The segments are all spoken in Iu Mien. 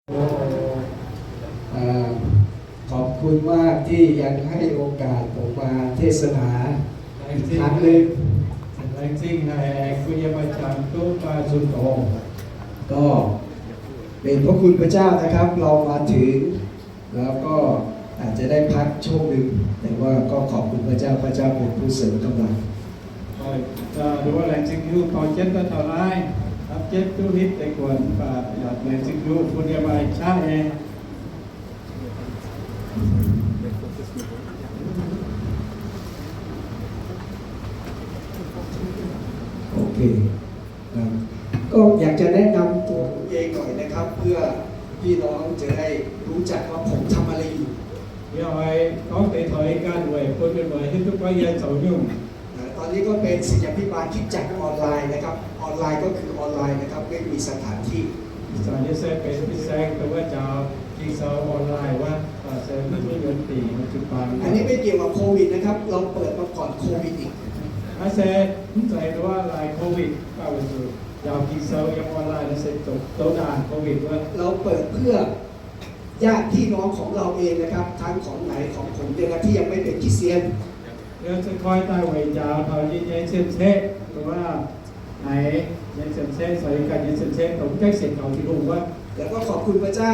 โอ้ เอ่อ ขอบคุณมากที่ยังให้โอกาสผมมาเทศนาอีกครั้งหนึ่ง Laengz zingh haic, bun yie maaih qangx duqv maaih zunh doz. ก็เป็นพระคุณพระเจ้านะครับ เรามาถึง แล้วก็อาจจะได้พักช่วงหนึ่ง แต่ว่าก็ขอบคุณพระเจ้า พระเจ้าเป็นผู้เสริมกำลัง Laengz zingh Tin-Hungh dorh jienv daaih taux naaiv, hnamv jienv duqv hitv deix guonc, mv baac yaac laengz zingh Tin-Hungh bun yie maaih qaqv nyei. โอเค ครับ ก็อยากจะแนะนำตัวผมเองหน่อยนะครับ เพื่อพี่น้องจะได้รู้จักว่าผมทำอะไรอยู่ Yie oix gorngv deix taux yie ganh weic bun mienh muoz hiuv duqv gorngv yie zoux nyungc. ตอนนี้ก็เป็นศิษยาภิบาลคริสตจักรออนไลน์นะครับ ออนไลน์ก็คือออนไลน์นะครับ ไม่มีสถานที่ Ih zanc yie se benx fin-saeng dongh wuov njaaux Ging-Sou online wuov, se mv duqv nyunc dingc jiu-baang. อันนี้ไม่เกี่ยวกับโควิดนะครับ เราเปิดมาก่อนโควิดอีก Naaiv se mv zeiz dongh wuov laaix COVID, mv baac weic zuqc njaaux Ging-Sou yiem online naaiv se zoux ndaangc COVID wuov. เราเปิดเพื่อญาติพี่น้องของเราเองนะครับ ทั้งของไหนของผมเนี่ยนะ ที่ยังไม่เป็นคริสเตียน Yie se koi daaih weic njaaux taux yie nyei cien-ceqv, dongh wuov haiz nyei cien-ceqv, caux yie ganh nyei cien-ceqv dongh mv gaengh sienx kaux Tin-Hungh wuov. แล้วก็ขอบคุณพระเจ้า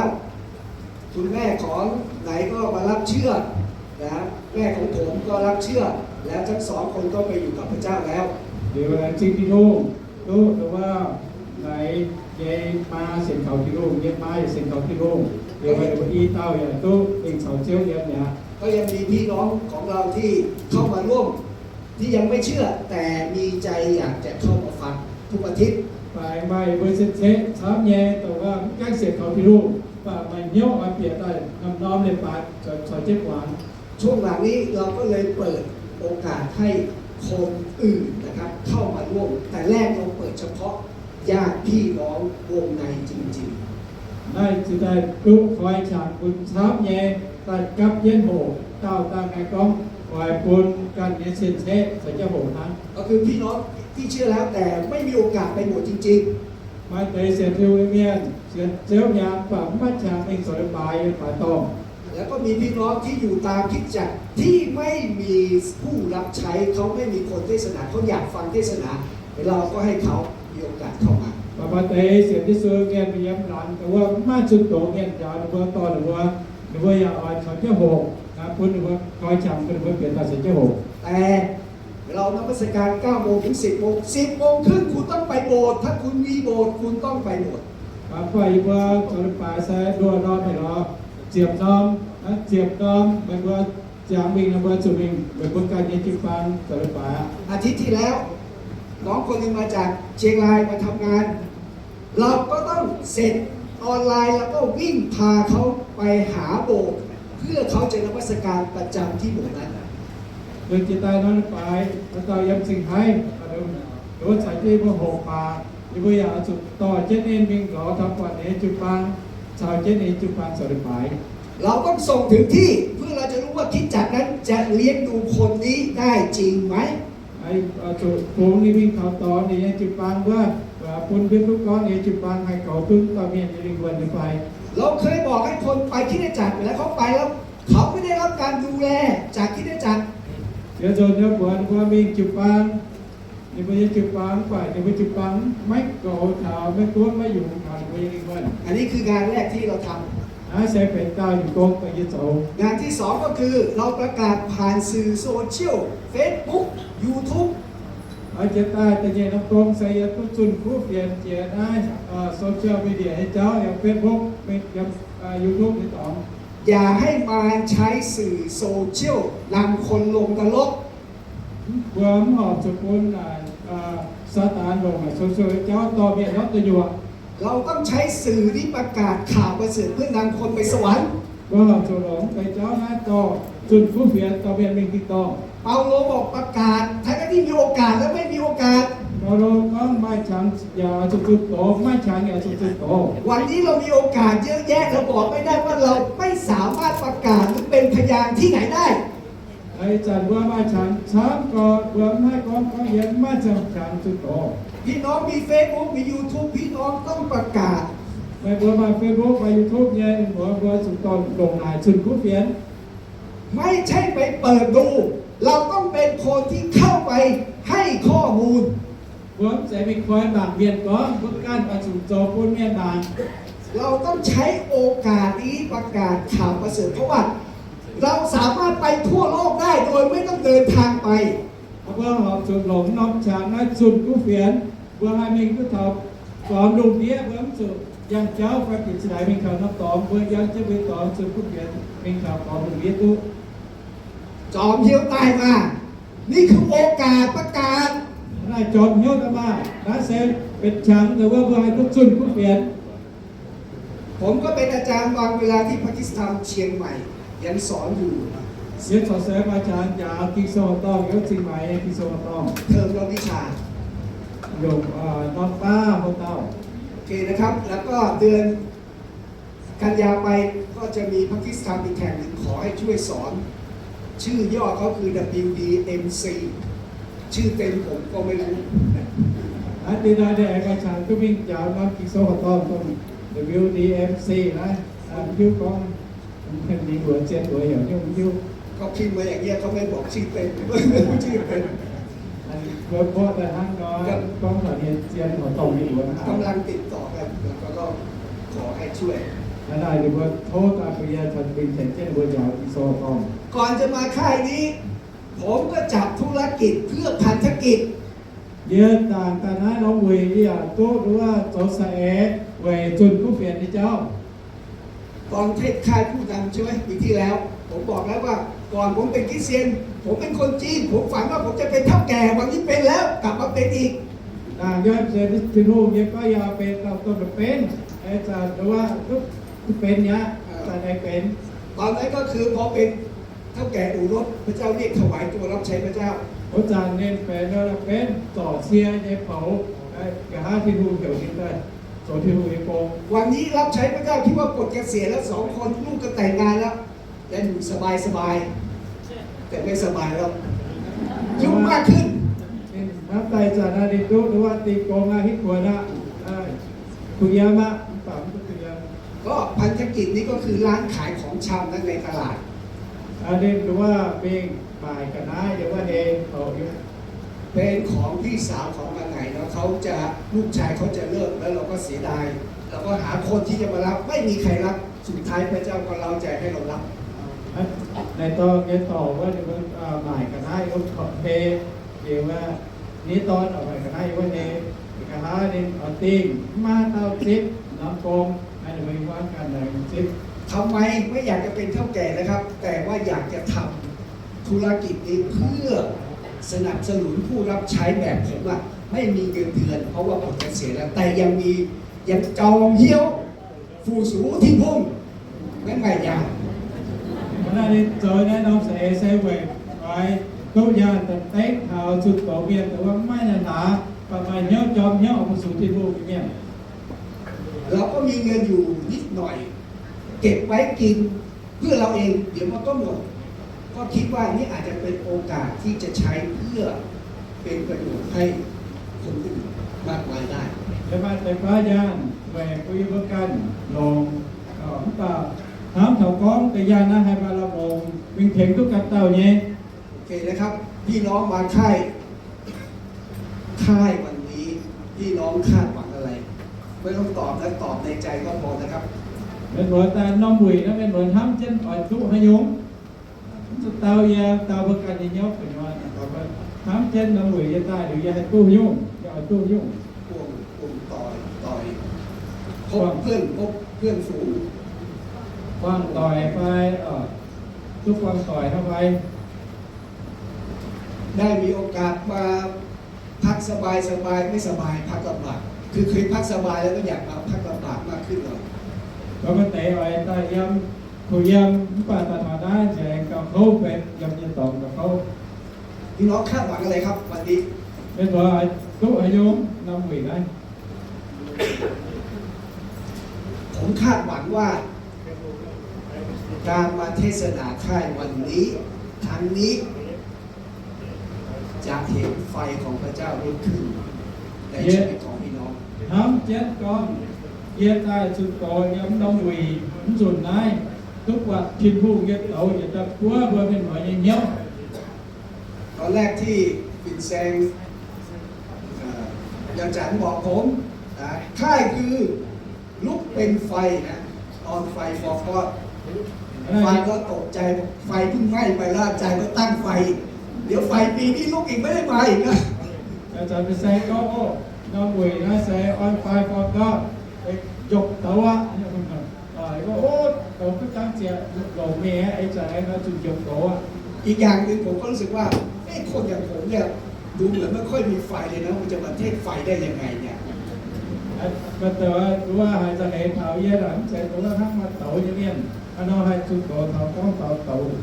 คุณแม่ของไหนก็มารับเชื่อนะ แม่ของผมก็รับเชื่อ แล้วทั้งสองคนก็ไปอยู่กับพระเจ้าแล้ว Liuz laengz zingh Tin-Hungh, duqv dongh wuov naaiv nyei maa sienx kaux Tin-Hungh, yie nyei maa yaac sienx kaux Tin-Hungh. Liuz i dauh yaac duqv mingh caux Ziouv yiem mi'aqv. ก็ยังมีพี่น้องของเราที่เข้ามาร่วม ที่ยังไม่เชื่อแต่มีใจอยากจะเข้ามาฟังทุกอาทิตย์ Mv baac maaih mbuo cien-ceqv camv nyei dongh wuov mv gaengh sienx kaux Tin-Hungh, mv baac maaih hnyouv oix bieqc daaih norm-norm leiz-baaix caux jienv muangx. ช่วงหลังนี้เราก็เลยเปิดโอกาสให้คนอื่นนะครับเข้ามาร่วม แต่แรกเราเปิดเฉพาะญาติพี่น้องวงในจริงๆ Naaiv ziouc daaih duqv koi qangx bun camv nyei daaih gapv jienv hoqc dauh dauh naaiv gorngv oix bun ganh nyei cien-ceqv caux jienv hoqc hnangv. ก็คือพี่น้องที่เชื่อแล้วแต่ไม่มีโอกาสไปโบสถ์จริงๆ Maaih deix sienx Tin-Hungh nyei mienh, sienx Ziouv mi'aqv, mv baac mv maaih qangx mingh zoux leiz-baaix yiem leiz-baaix dorngh. แล้วก็มีพี่น้องที่อยู่ตามคริสตจักรที่ไม่มีผู้รับใช้ เขาไม่มีคนเทศนา เขาอยากฟังเทศนา เราก็ให้เขามีโอกาสเข้ามา Mv baac maaih deix sienx Yesu mienh yiem laangz dongh wuov mv maaih zunh doz mienh njaaux ninh mbuo, dorh ninh mbuo, ninh mbuo yaac oix caux jienv hoqc, bun ninh mbuo koi qangx bun ninh mbuo bieqc daaih caux jienv hoqc. แต่ เรานมัสการเก้าโมงถึงสิบโมง สิบโมงครึ่งคุณต้องไปโบสถ์ ถ้าคุณมีโบสถ์คุณต้องไปโบสถ์ Mv baac yie mbuo zoux leiz-baaix se nduoh norm haic lorqc. Ziepc norm, ziepc norm meih mbuo ziangx mingh, meih mbuo zuqc mingh, meih mbuo ganh nyei jiu-baang zoux leiz-baaix aqv. อาทิตย์ที่แล้ว น้องคนหนึ่งมาจากเชียงรายมาทำงาน เราก็ต้องเสร็จออนไลน์ แล้วก็วิ่งพาเขาไปหาโบสถ์ เพื่อเขาจะนมัสการประจำที่โบสถ์นั้น Liuz jiex daaih norm leiz-baaix, maaih dauh yiem Zingh Haaix, ninh mbuo caux jienv yie mbuo hoqc baac, yie mbuo yaac oix zuqc dorh jienv ninh mingh lorz taux buatc ninh nyei jiu-baang, caux jienv ninh nyei jiu-baang zoux leiz-baaix. เราต้องส่งถึงที่ เพื่อเราจะรู้ว่าคริสตจักรนั้นจะเลี้ยงดูคนนี้ได้จริงไหม Zuqc fungx ninh mingh taux dorngx ninh nyei jiu-baang wuov, bun mbuo duqv gorngv ninh nyei jiu-baang haih goux duqv dauh mienh nyei lingh wuonh nyei fai. เราเคยบอกให้คนไปคริสตจักร แล้วเขาไปแล้ว เขาไม่ได้รับการดูแลจากคริสตจักร Yie nzunc yie mbuox ninh mbuo mingh jiu-baang, ninh mbuo nyei jiu-baang mv baac ninh mbuo jiu-baang maiv goux taux, maiv gunv maiv yungz taux ninh mbuo nyei lingh wuonh. อันนี้คืองานแรกที่เราทำ Naaiv se benx dauh nyungc gong daaih yie zoux. งานที่สองก็คือเราประกาศผ่านสื่อโซเชียล Facebook YouTube Jiex daaih da'nyeic norm gong se yie duqv zunh kuv fienx jiex naaiv social media nyei jauv, yiem Facebook, yiem YouTube nyei dorngx. อย่าให้มารใช้สื่อโซเชียลนำคนลงนรก Mbuo mv horpc zuqc bun Saadaan longc social nyei jauv dorh mienh ndortv deic nyuoqc. เราต้องใช้สื่อที่ประกาศข่าวประเสริฐเพื่อนำคนไปสวรรค์ Mbuo horpc zuqc longc deix jauv naaiv dorh zunh kuv fienx dorh mienh mingh tin-dorngh. เปาโลบอกประกาศทั้งๆที่มีโอกาสและไม่มีโอกาส Baulo gorngv maaih qangx yaac zuqc zunh doz, maiv maaih qangx yaac zuqc zunh doz. วันนี้เรามีโอกาสเยอะแยะ เราบอกไม่ได้ว่าเราไม่สามารถประกาศหรือเป็นพยานที่ไหนได้ Ih zanc mbuo maaih qangx camv gorqv, mbuo mv haih gorngv gorngv yie maiv maaih qangx zunh doz. พี่น้องมี Facebook มี YouTube พี่น้องต้องประกาศ Meih mbuo maaih Facebook, maaih YouTube nyei, mbuo, mbuo zuqc dorh longc naaic zunh kuv fienx. ไม่ใช่ไปเปิดดู เราต้องเป็นคนที่เข้าไปให้ข้อมูล Mbuo mv zeiz mingh koi mangc mienh gorngv, mbuo ganh oix zuqc zoux bun mienh mangc. เราต้องใช้โอกาสนี้ประกาศข่าวประเสริฐ เพราะว่าเราสามารถไปทั่วโลกได้โดยไม่ต้องเดินทางไป Mbuo horpc zuqc longc norm qangx naaiv zunh kuv fienx. Mbuo haih mingh duqv taux gormx lungh ndiev, mbuo mv zuqc yangh jauv fai bieqc za'naaic mingh taux norm dorngx. Mbuo yangh jienv mbuo dorngx zunh kuv fienx mingh taux gormx lungh ndiev duqv. จอมเฮี้ยว ได้มา นี่คือโอกาสประกาศ Naaiv jorm hnyouv daaih maah! Naaiv se benx qangx daaih wuov mbuo haih duqv zunh kuv fienx. ผมก็เป็นอาจารย์บางเวลาที่พาคิสถานเชียงใหม่ ยังสอนอยู่ Yie corc se maaih qangx njaaux Ging-Sou horqc dorngh, yiem Zingh Maix nyei Ging-Sou horqc dorngh. เทอมละวิชา Yiem norm baav hlo dauh. โอเคนะครับ แล้วก็เดือนกันยาไปก็จะมีพาคิสถานอีกแห่งหนึ่งขอให้ช่วยสอน ชื่อย่อเขาคือ ดับเบิลยู ดี เอ็ม ซี ชื่อเต็มผมก็ไม่รู้ Naaiv deix naaiv deix aengx maaih qangx duqv mingh njaaux norm Ging-Sou horqc dorngh, dongh W D M C naaiv. Mv hiuv gorngv ninh mbuox zien mbuox heuc nyungc hiuv. เขาพิมพ์มาอย่างเงี้ย เขาไม่บอกชื่อเต็ม ไม่รู้ชื่อเต็ม Mbuo mborqv daaih hnangv nor, gorngv taux ninh zien horqc dorngh ninh mbuox hnangv haaix. กำลังติดต่อกัน แล้วก็ขอให้ช่วย Hnangv naaic ninh mbuo tov daaih bun yie caux mingh tengx jienv ninh mbuo njaaux Ging-Sou horqc dorngh. ก่อนจะมาค่ายนี้ ผมก็จับธุรกิจเพื่อพันธกิจ Yie dangc daaih naaiv norm wuic yie yaac duqv nduov zoux saeng-eix weic zunh kuv fienx nyei jauv. ตอนเทศน์ค่ายผู้นำใช่ไหม ปีที่แล้ว ผมบอกแล้วว่า ก่อนผมเป็นคริสเตียน ผมเป็นคนจีน ผมฝันว่าผมจะเป็นเฒ่าแก่ วันนี้เป็นแล้ว กลับมาเป็นอีก Dangc yiem Tin-Hungh nyei gorx-youz benx dauh dongh benx, aengx zanc nduov duqv benx mi'aqv, zanc aengx benx. ตอนนั้นก็คือพอเป็นเฒ่าแก่อู่รถ พระเจ้าเรียกถวายตัวรับใช้พระเจ้า Wuov zanc ninh benx nor benx zorc cie nyei poux, nqa'haav Tin-Hungh heuc ninh daaih zoux Tin-Hungh nyei gong. วันนี้รับใช้พระเจ้า คิดว่าปลดเกษียณแล้ว สองคน ลูกก็แต่งงานแล้ว แต่ไม่สบายแล้ว ยุ่งมากขึ้น Hnamv daaih zanc naaiv ninh duqv nduov dingh gong aqv, hitv kuonx aqv, kuh yiem aqv, mv baac mv duqv kuh yiem. ก็พันธกิจนี้ก็คือร้านขายของชำนะในตลาด Ninh nduov mingh maaic ga'naaiv yiem wuov hei, เป็นของพี่สาวของอาไหนนะ เขาจะ ลูกชายเขาจะเลิกแล้ว เราก็เสียดาย เราก็หาคนที่จะมารับ ไม่มีใครรับ สุดท้ายพระเจ้าก็เร้าใจให้เรารับ Naaiv dorngx nyei dorc wuov ninh mbuo maaic ga'naaiv yiem wuov hei, liuz wuov, ninh dorn oix maaic ga'naaiv yiem wuov hei, nqa'haav ninh oix dingh mv maaih dauh zipv norm gong, ninh mbuo hiuv ganh naaic zipv. ทำไมไม่อยากจะเป็นเฒ่าแก่นะครับ แต่ว่าอยากจะทำธุรกิจนี้เพื่อสนับสนุนผู้รับใช้แบบผมอะ ไม่มีเงินเดือน เพราะว่าผมเกษียณแล้ว แต่ยังมี ยังจอมเฮี้ยว fu-sux Tin-Hungh, maiv maaih nyaanh. Hnangv naaiv ninh zoux naaiv norm saeng-eix se weic oix duqv nyaanh daaih dengv taux zunh douz mienh, dongh wuov maiv maaih nyaanh hlaax, mv baac maaih hnyouv jorm hnyouv fu-sux Tin-Hungh nyei mienh. เราก็มีเงินอยู่นิดหน่อย เก็บไว้กินเพื่อเราเอง เดี๋ยวมันก็หมด ก็คิดว่านี่อาจจะเป็นโอกาสที่จะใช้เพื่อเป็นประโยชน์ให้คนอื่นมากมายได้ Yie maaih deix baav nyaanh weic bun yie mbuo ganh longc, mv baac hnamv taux gorngv deix nyaanh naaiv haih maaih la'mongc mingh tengx duqv ganh dauh nyei. โอเคนะครับ พี่น้องมาค่าย ค่ายวันนี้ พี่น้องคาดหวังอะไร ไม่ต้องตอบนะ ตอบในใจก็พอนะครับ Mienh muoz daaih norm wuic naaiv, mienh muoz hnamv jienv oix duqv haaix nyungc? Mv zuqc dau yie, dau mbuo ganh nyei hnyouv gu'nyuoz. Hnamv jienv norm wuic yie daaih liuz yie haih duqv haaix nyungc, yie oix duqv haaix nyungc? พวก พวกต่อย ต่อย พบเพื่อน พบเพื่อนฝูง Buangh doic fai, duqv buangh doic hnangv fai. ได้มีโอกาสมาพักสบายๆ ไม่สบาย พักลำบาก คือเคยพักสบายแล้วก็อยากมาพักลำบากมากขึ้นหน่อย Gorngv maaih deix oix daaih yiem, kuh yiem, mv baac daaih taux naaiv nzengc gauh kouv benx, yiem nyei dorngx gauh kouv. พี่น้องคาดหวังอะไรครับวันนี้ Mienh muoz oix duqv haaix nyungc norm wuic naaiv? ผมคาดหวังว่าการมาเทศนาค่ายวันนี้ ครั้งนี้ จะเห็นไฟของพระเจ้าลุกขึ้นในชีวิตของพี่น้อง Hnamv jienv gorngv, Yie daaih zunh doz yiem norm wuic mv nzunc naaiv, duqv buatc Tin-Hungh nyei douz yietc daaih buov mbuo mienh muoz nyei hnyouv. ตอนแรกที่ Fin-Saeng อาจารย์บอกผมนะ ค่ายคือลุกเป็นไฟนะ on fire for God ฟังแล้วตกใจ บอกไฟเพิ่งไหม้ไปแล้ว อาจารย์ก็ตั้งไฟ เดี๋ยวไฟปีนี้ลุกอีกไม่ได้มาอีกนะ Aa, Fin-Saeng gorngv, Norm wuic naaiv se on fire for God, njopc douz aqv. Douz gunv jangv ziec longc mingh aqv, ih zanc aengx oix zuqc njopc douz aqv. อีกอย่างหนึ่งผมก็รู้สึกว่า เอ๊ะ คนอย่างผมเนี่ย ดูเหมือนไม่ค่อยมีไฟเลยนะ มันจะมาเทศน์ไฟได้ยังไงเนี่ย Mv baac wuov haaix zanc heix taux yie mv zeiz dongh wuov hnangv maaih douz nyei mienh, hnangv nor haih zunh douz taux gorngv taux douz.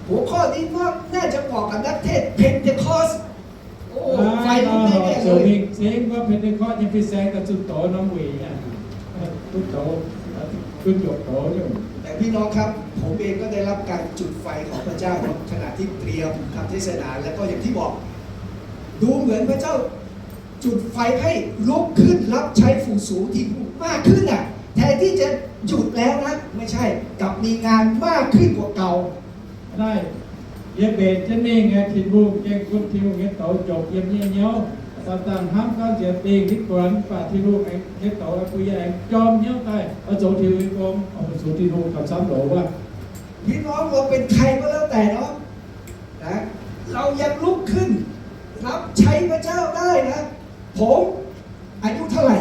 หัวข้อนี้ก็น่าจะเหมาะกับนักเทศน์ Pentecost โอ้ ไฟลุกแน่ๆเลย Zoux mingh zingv wuov Pentecost nyei fin-saeng daaih zunh douz norm wuic aqv, gunv douz, gunv njopc douz nyungc. แต่พี่น้องครับ ผมเองก็ได้รับการจุดไฟของพระเจ้าขณะที่เตรียมทำเทศนา แล้วก็อย่างที่บอก ดูเหมือนพระเจ้าจุดไฟให้ลุกขึ้นรับใช้ผู้สูงที่มากขึ้นน่ะ แทนที่จะหยุดแล้วนะ ไม่ใช่ กลับมีงานมากขึ้นกว่าเก่า Naaiv, yie mbenc jienv mingh aeqv, Tin-Hungh gengh gunv Tin-Hungh nyei douz njopc yiem yie hnyouv. Dangh dangh hnamv gorngv nziex dingh nitv guonx, mv baac Tin-Hungh nyei douz bun yie aengx jorm hnyouv daaih oix zoux Tin-Hungh nyei gong, oix fu-sux Tin-Hungh gauh camv longx wuov. พี่น้อง เราเป็นใครก็แล้วแต่เนาะ นะ เรายังลุกขึ้นรับใช้พระเจ้าได้นะ ผมอายุเท่าไหร่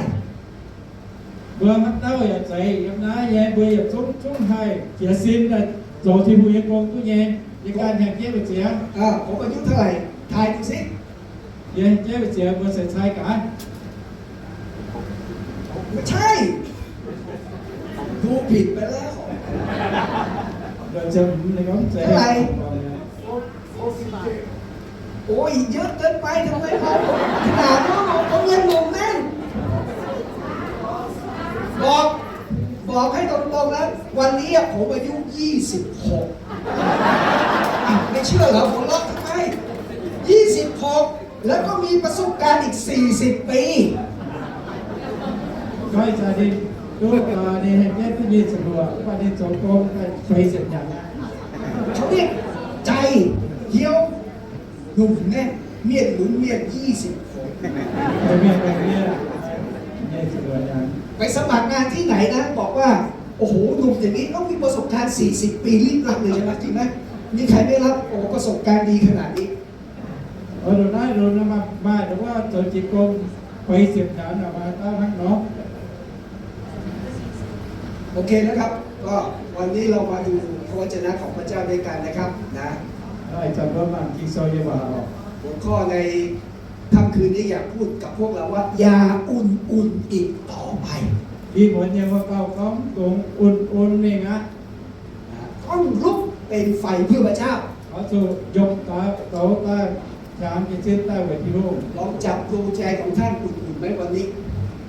Mbuo haaix dauh yaac zeiz yiem naaiv nyei, mbuo yietc zungv zungv haih jiez sin daaih zoux Tin-Hungh nyei gong duqv nyei. Yie ganh hengx jienv mbu'ziex? อ่า ผมอายุเท่าไหร่ ทายดูสิ Yie hengx jienv mbu'ziex, mbuo se cai gaax. ไม่ใช่ ดูผิดไปแล้ว Ndoqc ziepc hmz ninh gorngv mv zeiz. เท่าไหร่ โอ้ย เยอะเกินไป ทำไมมองผมขนาดนั้น ผมยังหนุ่มแน่น บอก บอกให้ตรงๆนะ วันนี้ผมอายุ ยี่สิบหก อ่ะ ไม่เชื่อเหรอ หัวเราะทำไม ยี่สิบหก แล้วก็มีประสบการณ์อีก สี่สิบ ปี Goiv zaah ninh duqv, ninh hengx jienv duqv nyic ziepc luoqc, mv baac ninh zoux gong daaih feix ziepc hnyangx. เขาเรียกใจเยียวหนุ่มแน่น เมียนหนุนเมียน ยี่สิบหก Mienh mienh mienh, nyic ziepc luoqc hnyangx. ไปสมัครงานที่ไหนนะ บอกว่า โอ้โห หนุ่มอย่างนี้ต้องมีประสบการณ์ สี่สิบ ปี รีบรับเลยใช่ไหม จริงไหม มีใครไม่รับ โอ้โห ประสบการณ์ดีขนาดนี้ Oix ndongc naaiv lunx maaih dongh wuov zoux jiex gong feix ziepc hnyangx naaic maaih dauh hnangv nor. โอเคนะครับ ก็วันนี้เรามาดูพระวจนะของพระเจ้าด้วยกันนะครับนะ Ih zanc mbuo mangc Ging-Sou nyei waac oc. หัวข้อในค่ำคืนนี้อยากพูดกับพวกเราว่า อย่าอุ่นๆอีกต่อไป Ih muonz nyei wuov gauh gorngv mv dungx un-un mingh aqv. ต้องลุกเป็นไฟเพื่อพระเจ้า Oix zuqc njopc douz daaih, hnyangx jiez sin daaih weic Tin-Hungh. ลองจับดวงใจของท่านอุ่นๆไหมวันนี้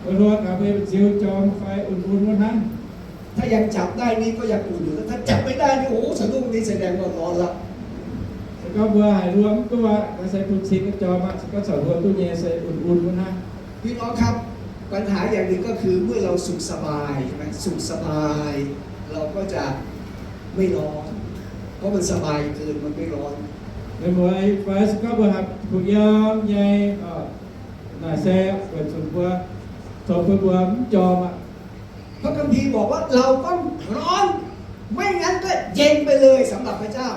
Mbuo hluo gaax mbuo nyei nziu jorm fai un-un wuov hnangv. ถ้ายังจับได้นี่ก็ยังอุ่นอยู่นะ ถ้าจับไม่ได้นี่ โอ้โห สะดุ้งนี่แสดงว่าร้อนละ Se gorngv mbuo haih hluo mv duqv aqv, naaiv se bun cing duqv jorm aqv. Se gorngv caux hluo duqv nyei se un-un wuov hnangv. พี่น้องครับ ปัญหาอย่างหนึ่งก็คือเมื่อเราสุขสบายใช่ไหม สุขสบาย เราก็จะไม่ร้อน เพราะมันสบายเกิน มันไม่ร้อน Mienh muoz, fai se gorngv mbuo haih kuh yiem nyei, naaic se weic zuqc mbuo zoux bun mbuo mv jorm aqv. พระคัมภีร์บอกว่าเราต้องร้อน ไม่งั้นก็เย็นไปเลยสำหรับพระเจ้า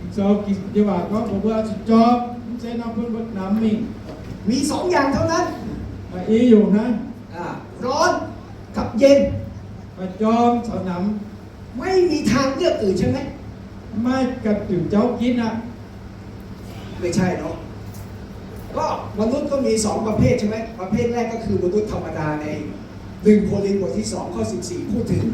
Ging-Sou nyei waac gorngv mbuox mbuo oix zuqc jorm, mv zeiz nor bun mbuo namx mingh. มีสองอย่างเท่านั้น Maaih i nyungc hnangv. อ่า ร้อนกับเย็น Maaih jorm caux namx. ไม่มีทางเลือกอื่นใช่ไหม Maiv maaih ganh diuc jauv ginv aqv. ไม่ใช่เนาะ ก็มนุษย์ก็มีสองประเภทใช่ไหม ประเภทแรกก็คือมนุษย์ธรรมดาในหนึ่งโครินธ์บทที่สองข้อสิบสี่พูดถึง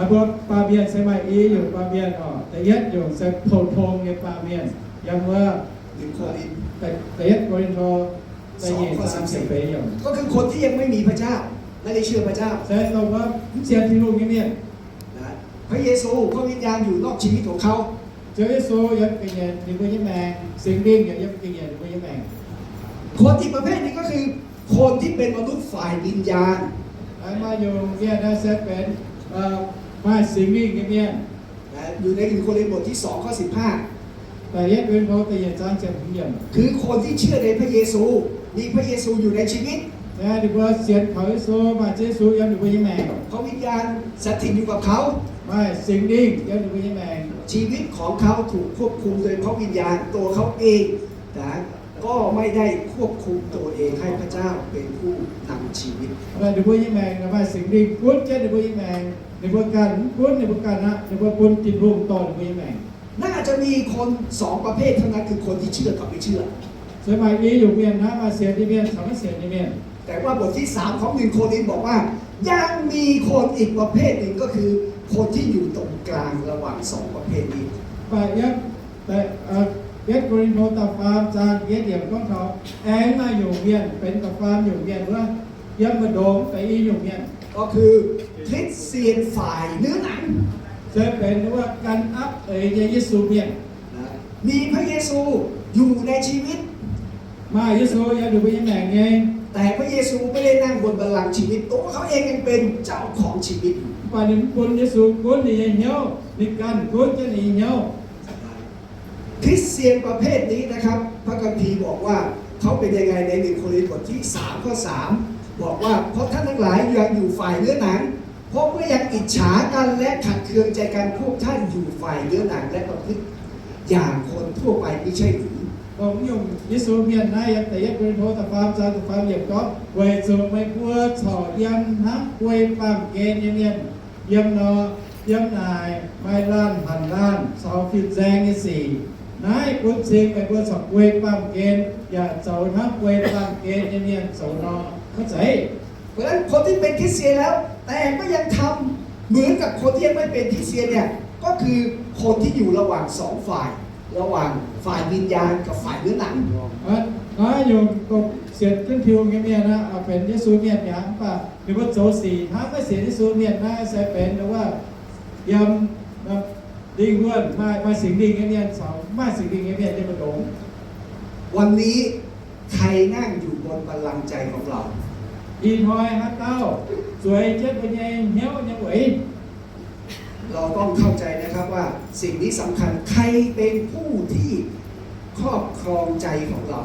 Mbuo baamh mienh se maaih i nyungc baamh mienh oc. Da'yietv nyungc se pou-tong nyei baamh mienh, yiem wuov หนึ่งโครินธ์ da'yietv Ko^lin^to da'nyeic zaang ziepc feix nyungc. ก็คือคนที่ยังไม่มีพระเจ้า ไม่ได้เชื่อพระเจ้า Se dongh wuov mv sienx Tin-Hungh nyei mienh. นะ พระเยซู พระวิญญาณอยู่นอกชีวิตของเขา Ziouv Yesu yiem ga'nyiec ninh mbuo nyei maengc, Singx Lingh yaac yiem ga'nyiec ninh mbuo nyei maengc. คนอีกประเภทหนึ่งก็คือคนที่เป็นมนุษย์ฝ่ายวิญญาณ Maaih nyungc mienh naaiv se benx maaih Singx Lingh nyei mienh. อยู่ในหนึ่งโครินธ์บทที่สองข้อสิบห้า Da'yietv Ko^lin^to da'nyeic zaang ziepc hmz yiemc. คือคนที่เชื่อในพระเยซู มีพระเยซูอยู่ในชีวิต Naaiv ninh mbuo sienx kaux Yesu, maaih Ziouv Yesu yiem ninh mbuo nyei maengc. พระวิญญาณสถิตอยู่กับเขา Maaih Singx Lingh yiem ninh mbuo nyei maengc. ชีวิตของเขาถูกควบคุมโดยพระวิญญาณ ตัวเขาเองนะ ก็ไม่ได้ควบคุมตัวเอง ให้พระเจ้าเป็นผู้นำชีวิต Ninh mbuo nyei maengc maaih Singx Lingh gunv jienv ninh mbuo nyei maengc. Ninh mbuo ganh mv gunv ninh mbuo ganh aqv. Ninh mbuo bun Tin-Hungh dorh ninh mbuo nyei maengc. น่าจะมีคนสองประเภทเท่านั้น คือคนที่เชื่อกับไม่เชื่อ Se maaih i nyungc mienh naaiv, maaih sienx nyei mienh caux maiv sienx nyei mienh. แต่ว่าบทที่สามของหนึ่งโครินธ์บอกว่า ยังมีคนอีกประเภทหนึ่ง ก็คือคนที่อยู่ตรงกลางระหว่างสองประเภทนี้ Mv baac yiem Yietv Ko^lin^to da'faam zaang yietv yiemc gorngv taux aengx maaih nyungc mienh benx da'faam nyungc mienh wuov, yiem mbu'ndongx benx i nyungc mienh. ก็คือคริสเตียนฝ่ายเนื้อหนัง Se benx wuov gan apv eix nyei Yesu mienh. มีพระเยซูอยู่ในชีวิต Maaih Yesu yiem ninh mbuo nyei maengc nyei. แต่พระเยซูไม่ได้นั่งบนบัลลังก์ชีวิต ตัวเขาเองยังเป็นเจ้าของชีวิตอยู่ Mv baac ninh mv bun Yesu gunv ninh nyei hnyouv, ninh ganh gunv jienv ninh nyei hnyouv. คริสเตียนประเภทนี้นะครับ พระคัมภีร์บอกว่าเขาเป็นยังไง ในหนึ่งโครินธ์บทที่สามข้อสาม บอกว่า เพราะท่านทั้งหลายยังอยู่ฝ่ายเนื้อหนัง เพราะเมื่อยังอิจฉากันและขัดเคืองใจกัน พวกท่านอยู่ฝ่ายเนื้อหนังและประพฤติอย่างคนทั่วไปมิใช่หรือ Dongh nyungc Yesu mienh naaiv yiem da'yietv Ko^lin^to da'faam zaang da'faam yiemc gorngv, weic zuqc meih mbuo corc yiem hnangv guei baamh gen nyei mienh, yiem nor, yiem naaic, maaih laanh hanc laanh caux fin-nzaeng nyei sic. Naaiv bun cing meih mbuo corc guei baamh gen, yaac zoux hnangv guei baamh gen nyei mienh zoux nor, maiv zeiz? เพราะฉะนั้นคนที่เป็นคริสเตียนแล้ว แต่ก็ยังทำเหมือนกับคนที่ยังไม่เป็นคริสเตียนเนี่ย ก็คือคนที่อยู่ระหว่างสองฝ่าย ระหว่างฝ่ายวิญญาณกับฝ่ายเนื้อหนัง Naaiv nyungc dongh sienx jienv Tin-Hungh nyei mienh aqv, benx Yesu mienh mi'aqv, mv baac ninh mbuo zoux sic hnangv maiv sienx Yesu mienh naaiv se benx wuov, yiem lingh wuonh maaih, maaih Singx Lingh nyei mienh caux maaih Singx Lingh nyei mienh nyei mbu'ndongx. วันนี้ใครนั่งอยู่บนบัลลังก์ใจของเรา Ih hnoi haaix dauh zueiz jienv mbuo nyei hnyouv nyei weic? เราต้องเข้าใจนะครับว่าสิ่งนี้สำคัญ ใครเป็นผู้ที่ครอบครองใจของเรา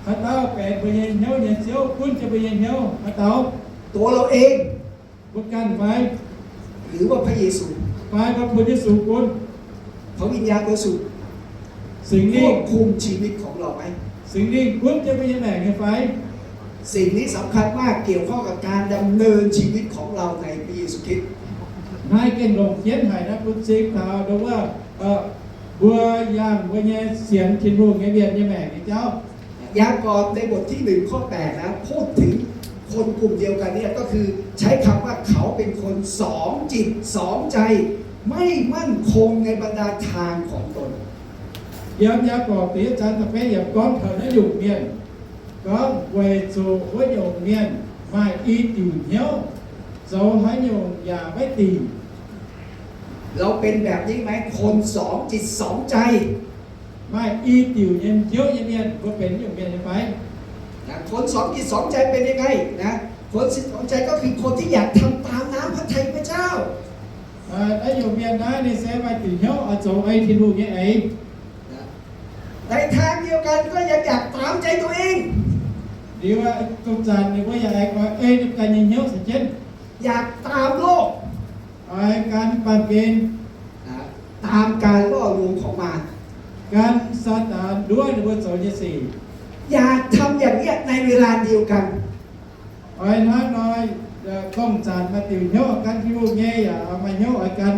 Haaix dauh benx mbuo nyei hnyouv nyei ziouv, gunv jienv mbuo nyei hnyouv? Haaix dauh? ตัวเราเอง Mbuo ganh fai? หรือว่าพระเยซู Fai mbuo bun Yesu gunv? พระวิญญาณบริสุทธิ์ Singx Lingh ควบคุมชีวิตของเราไหม Singx Lingh gunv jienv mbuo nyei maengc nyei fai? สิ่งนี้สำคัญมาก เกี่ยวข้องกับการดำเนินชีวิตของเราในพระเยซูคริสต์ Naaiv gengh longc jienv haic naaiv bun cing taux dongh wuov, mbuo yangh mbuo nyei sienx Tin-Hungh nyei mienh nyei maengc nyei jauv. ยากอบในบทที่หนึ่งข้อแปดนะ พูดถึงคนกลุ่มเดียวกันเนี่ย ก็คือใช้คำว่าเขาเป็นคนสองจิตสองใจ ไม่มั่นคงในบรรดาทางของตน Yiem Yaagorpc da'yietv zaang da'betv yiemc gorngv taux naaiv nyungc mienh, gorngv weic zuqc wuov nyungc mienh maaih i diuc hnyouv, zoux haaix nyungc yaac maiv dingc. เราเป็นแบบนี้ไหม คนสองจิตสองใจ Maaih i diuc nyei hnyouv nyei mienh, mbuo benx naaiv nyungc mienh nyei fai? นะ คนสองจิตสองใจเป็นยังไงนะ คนสองจิตสองใจก็คือคนที่อยากทำตามน้ำพระทัยพระเจ้า Naaiv nyungc mienh naaiv ninh se maaih diuc hnyouv oix zoux ei Tin-Hungh nyei eix. ในทางเดียวกันก็ยังอยากตามใจตัวเอง Liuz, dongh zanc ninh mbuo yaac aengx oix ei ninh ganh nyei hnyouv caux jienv, อยากตามโลก oix gan baamh gen, ตามการล่อลวงของมาร gan Saadaan nduov ninh mbuo zoux nyei sic, อยากทำอย่างเนี้ยในเวลาเดียวกัน Oix hnangv nor, dongh zanc maaih diuc hnyouv gan Tin-Hungh nyei yaac maaih hnyouv oix gan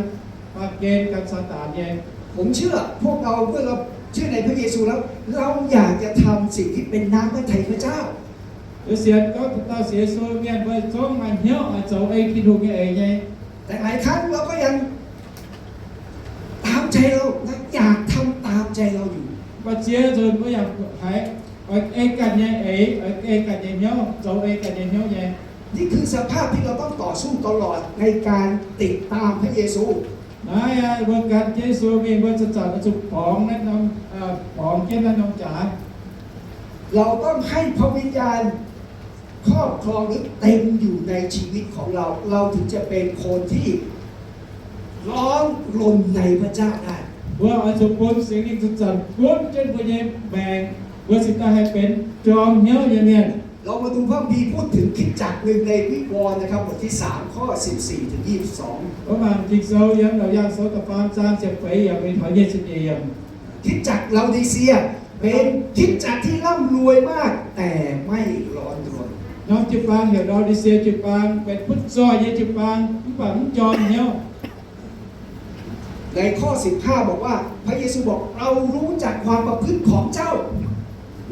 baamh gen gan Saadaan nyei. ผมเชื่อ พวกเราเมื่อเราเชื่อในพระเยซูแล้ว เราอยากจะทำสิ่งที่เป็นน้ำพระทัยพระเจ้า Yie sienx gorngv dauh sienx Yesu mienh mbuo zungv maaih hnyouv oix zoux ei Tin-Hungh nyei eix nyei. แต่หลายครั้งเราก็ยังตามใจเรานะ อยากทำตามใจเราอยู่ Mv baac ziex nzunc mbuo yaac haiz oix ei ganh nyei eix, oix ei ganh nyei hnyouv, zoux ei ganh nyei hnyouv nyei. นี่คือสภาพที่เราต้องต่อสู้ตลอดในการติดตามพระเยซู Naaiv mbuo gan jienv Yesu mingh, mbuo zanc-zanc oix zuqc borngz naaiv norm, borngz jienv naaiv norm jaax. เราต้องให้พระวิญญาณ ครอบครองหรือเต็มอยู่ในชีวิตของเรา เราถึงจะเป็นคนที่ร้อนรนในพระเจ้าได้ Mbuo oix zuqc bun Singx Lingh zanc-zanc gunv jienv mbuo nyei maengc, mbuo cingx daaih haih benx jorm hnyouv nyei mienh. เรามาดูพระคัมภีร์พูดถึงคริสตจักรหนึ่งในวิวรณ์นะครับ บทที่สาม ข้อสิบสี่ถึงยี่สิบสอง Mbuo mangc Ging-Sou yiem Laauc Yaangh Sou da'faam zaang ziepc feix yiemc mingh taux nyic ziepc nyeic yiemc. คริสตจักรลาโอดีเซียเป็นคริสตจักรที่ร่ำรวยมากแต่ไม่ร้อนรน Norm jiu-baang heuc Laodicia jiu-baang, benx butv zoih nyei jiu-baang, mv baac mv jorm hnyouv. ในข้อสิบห้าบอกว่า พระเยซูบอก เรารู้จักความประพฤติของเจ้า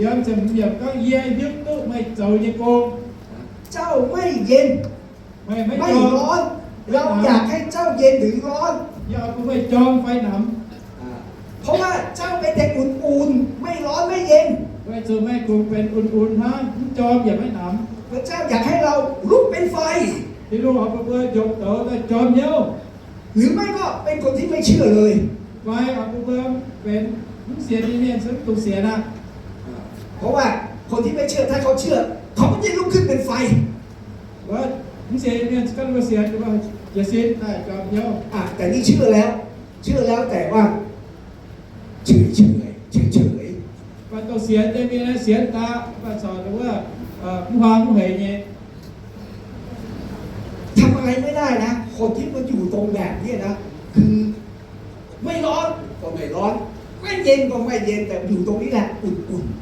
Yiem ziepc hmz yiemc gorngv, Yie hiuv duqv meih zoux nyei gong. เจ้าไม่เย็น Meih maiv jorm, ไม่ร้อน เราอยากให้เจ้าเย็นหรือร้อน Yie oix bun meih jorm fai namx. เพราะว่าเจ้าเป็นเด็กอุ่นๆ ไม่ร้อนไม่เย็น Weic zuqc meih kungx benx un-un hnangv, mv jorm yaac maiv namx. พระเจ้าอยากให้เราลุกเป็นไฟ Tin-Hungh oix bun mbuo njongc douz daaih jorm hnyouv. หรือไม่ก็เป็นคนที่ไม่เชื่อเลย Fai oix bun mbuo benx mv sienx nyei mienh se mv dungx sienx aqv. เพราะว่าคนที่ไม่เชื่อ ถ้าเขาเชื่อ เขาก็จะลุกขึ้นเป็นไฟ Wuov, mv sienx nyei mienh se gorngv mbuo sienx, mbuo jiez sin daaih jorm hnyouv. อ่ะ แต่นี่เชื่อแล้ว เชื่อแล้วแต่ว่าเฉยๆ เฉยๆ Mv baac dongh sienx nyei mienh naaiv sienx daaih, mv baac corc wuov, mv huaang mv heix nyei. ทำอะไรไม่ได้นะ คนที่มันอยู่ตรงแบบเนี้ยนะ คือไม่ร้อนก็ไม่ร้อน ไม่เย็นก็ไม่เย็น แต่อยู่ตรงนี้แหละอุ่นๆ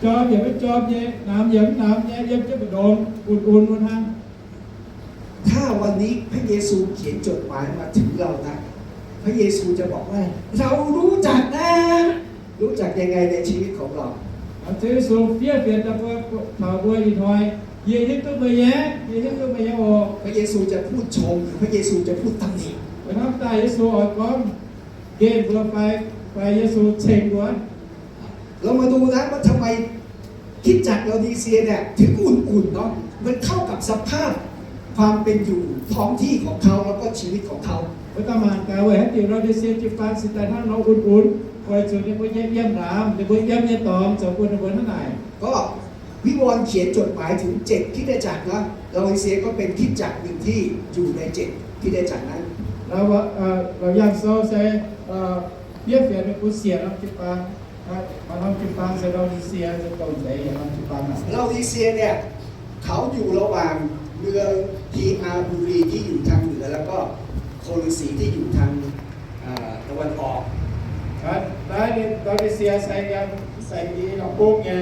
Jorm yaac maiv jorm nyei, namx yaac mv namx nyei, yiem jienv mbu'ndongx un-un wuov hnangv. ถ้าวันนี้พระเยซูเขียนจดหมายมาถึงเรานะ พระเยซูจะบอกว่า เรารู้จักนะ รู้จักยังไงในชีวิตของเรา Ziouv Yesu fiev fienx daaih mbuo, taux mbuo ih hnoi, Yie hiuv duqv meih nyei, yie hiuv duqv meih nyei oc. พระเยซูจะพูดชม หรือพระเยซูจะพูดตำหนิ Hnamv daaih Yesu oix gorngv nqemh mbuo fai, fai Yesu ceng mbuo. เรามาดูนะว่าทำไมคริสตจักรลาโอดีเซียเนี่ยถึงอุ่นๆเนาะ มันเข้ากับสภาพความเป็นอยู่ท้องที่ของเขาแล้วก็ชีวิตของเขา Mbuo daaih mangc gaax weic haaix diuc Laodicia jiu-baang cingx daaih hnangv nor un-un, weic zuqc ninh mbuo nyei yiem naamh, ninh mbuo yiem nyei dorngx zoux bun ninh mbuo hnangv naaic. ก็วิวรณ์เขียนจดหมายถึงเจ็ดคริสตจักรนะ ลาโอดีเซียก็เป็นคริสตจักรหนึ่งที่อยู่ในเจ็ดคริสตจักรนั้น Laauc Yaangh Sou se fiev fienx mingh bun siec norm jiu-baang, maaih norm jiu-baang se Laodicia, se dongh deix yietc norm jiu-baang aqv. ลาโอดีเซียเนี่ย เขาอยู่ระหว่างเมืองฮีอาบูรีที่อยู่ทางเหนือ แล้วก็โคโลสีที่อยู่ทาง อ่า ตะวันออก Naaiv Laodicia se yiem seix i norm bung nyei,